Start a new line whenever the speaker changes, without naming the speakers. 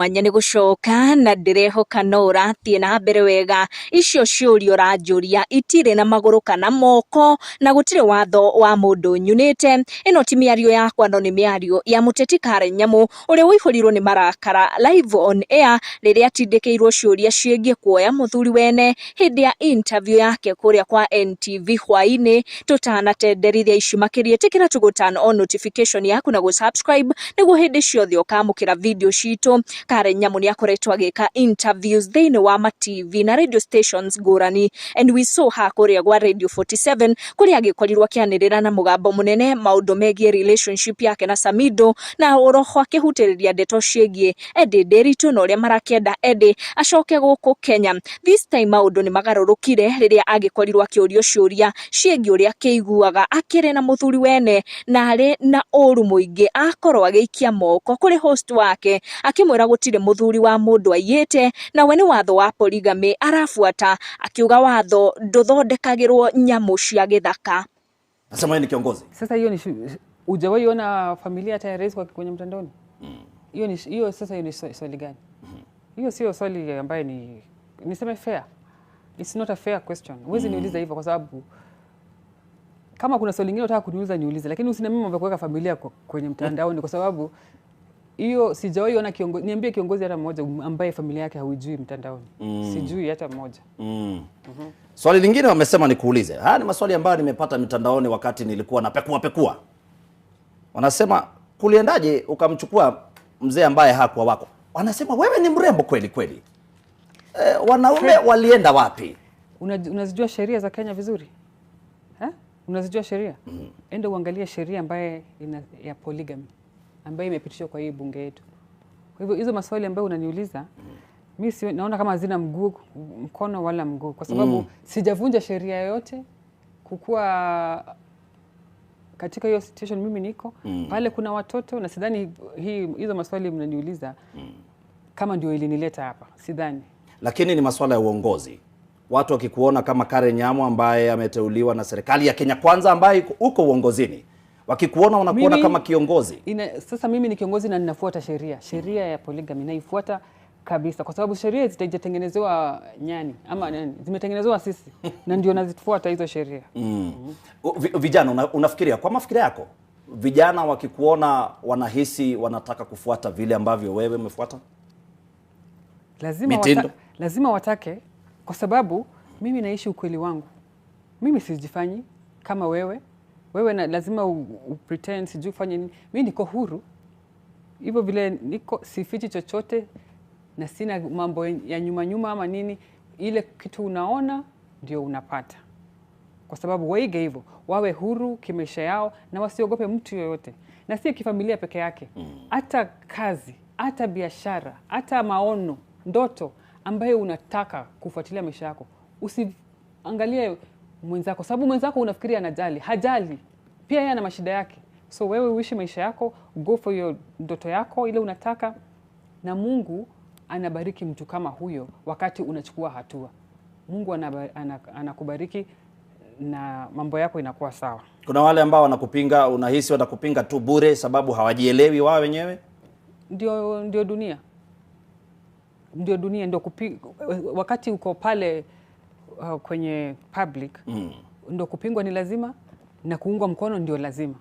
Mwanya nĩ gũcoka na ndĩrehoka no ũrathiĩ na mbere wega. Icio ciũria ũranjũria itirĩ na magũrũ kana moko na gũtirĩ watho wa mũndũ nyunĩte. Ĩno ti mĩario yakwa no nĩ mĩario ya mũteti Karen Nyamu ũrĩa ũihũrirwo nĩ marakara live on air rĩrĩa atindĩkĩirwo ciũria ciĩgiĩ kuoya mũthuri wene hĩndĩ ya interview yake kũrĩa kwa NTV hwaĩ-inĩ. Tũtanatenderithia ici makĩria, ĩtĩkĩra tu gũ turn on notification yaku na gũ subscribe nĩguo hĩndĩ ciothe ũkamũkĩra video citũ. Karen Nyamu nĩ akoretwo agĩka interviews thĩinĩ wa ma TV na radio stations ngũrani, and we saw her kũrĩa gwa Radio 47 kũrĩa agĩkorirwo akĩanĩrĩra na mũgambo mũnene maũndũ megiĩ relationship yake na Samido, na oroho akĩhutĩrĩria ndeto ciĩgiĩ Eddie Nderitu na ũrĩa marakĩenda Eddie acoke gũkũ Kenya. This time maũndũ nĩ magarũrũkire rĩrĩa agĩkorirwo akĩũrio ciũria ciĩgiĩ ũrĩa akĩiguaga akĩrĩ na mũthuri wene, na arĩ na ũru mũingĩ akorwo agĩikia moko kũrĩ host wake akĩmwĩra gũtirĩ mũthuri wa mũndũ aiyĩte, nawe nĩ watho wa polygamy arabuata, akiuga watho ndũthondekagĩrwo nyamũ cia gĩthaka.
Nasema yeye ni kiongozi.
Sasa hiyo ni hujawahi ona familia hata ya rais kwa kwenye mtandaoni? Hiyo ni hiyo sasa, hiyo ni swali gani? Hiyo sio swali ambayo ni niseme fair. It's not a fair question. Huwezi niuliza hivyo kwa sababu kama kuna swali lingine unataka kuniuliza niulize, lakini usiniambie mambo ya kuweka familia kwenye mtandaoni kwa sababu hiyo sijawahi ona kiongozi, niambie kiongozi hata mmoja ambaye familia yake hauijui mtandaoni. Sijui hata mmoja.
Swali lingine wamesema nikuulize. Haya ni maswali ambayo nimepata mitandaoni wakati nilikuwa na pekua pekua. Wanasema kuliendaje ukamchukua mzee ambaye hakuwa wako? Wanasema wewe ni mrembo kweli kweli. Wanaume walienda wapi?
Unazijua sheria za Kenya vizuri? Unazijua sheria? Enda uangalie sheria ambaye ya polygamy ambayo imepitishwa kwa hii bunge yetu. Kwa hivyo hizo maswali ambayo unaniuliza mimi si, naona kama hazina mguu mkono wala mguu kwa sababu sijavunja sheria yoyote kukua katika hiyo situation mimi niko pale, kuna watoto na sidhani hizo maswali mnaniuliza kama ndio ilinileta hapa, sidhani.
Lakini ni maswala ya uongozi. Watu wakikuona kama Karen Nyamu ambaye ameteuliwa na serikali ya Kenya Kwanza ambaye uko uongozini, wakikuona wanakuona kama kiongozi.
Sasa mimi ni kiongozi na ninafuata sheria. Sheria ya polygamy naifuata kabisa kwa sababu sheria zitatengenezewa nyani ama nani, zimetengenezewa sisi na ndio nazifuata hizo sheria.
Vijana unafikiria kwa mafikira yako, vijana wakikuona wanahisi wanataka kufuata vile ambavyo wewe umefuata?
Lazima watake kwa sababu mimi naishi ukweli wangu. Mimi sijifanyi kama wewe. Wewe na, lazima pretend sijui ufanye nini. Mimi niko huru. Hivyo vile niko, sifichi chochote na sina mambo ya nyuma nyuma ama nini. Ile kitu unaona ndio unapata. Kwa sababu waige hivyo, wawe huru kimaisha yao na wasiogope mtu yoyote. Na si kifamilia peke yake. Hata kazi, hata biashara, hata maono, ndoto ambayo unataka kufuatilia maisha yako. Usiangalie mwenzako, sababu mwenzako unafikiria anajali, hajali. Pia yeye ana mashida yake. So wewe uishi maisha yako, go for your ndoto yako ile unataka, na Mungu anabariki mtu kama huyo wakati unachukua hatua. Mungu anakubariki na mambo yako inakuwa sawa.
Kuna wale ambao wanakupinga, unahisi wanakupinga tu bure sababu hawajielewi wao wenyewe?
Ndio dunia. Ndio dunia, ndio wakati uko pale kwenye public, ndio kupingwa ni lazima na kuungwa mkono ndio lazima.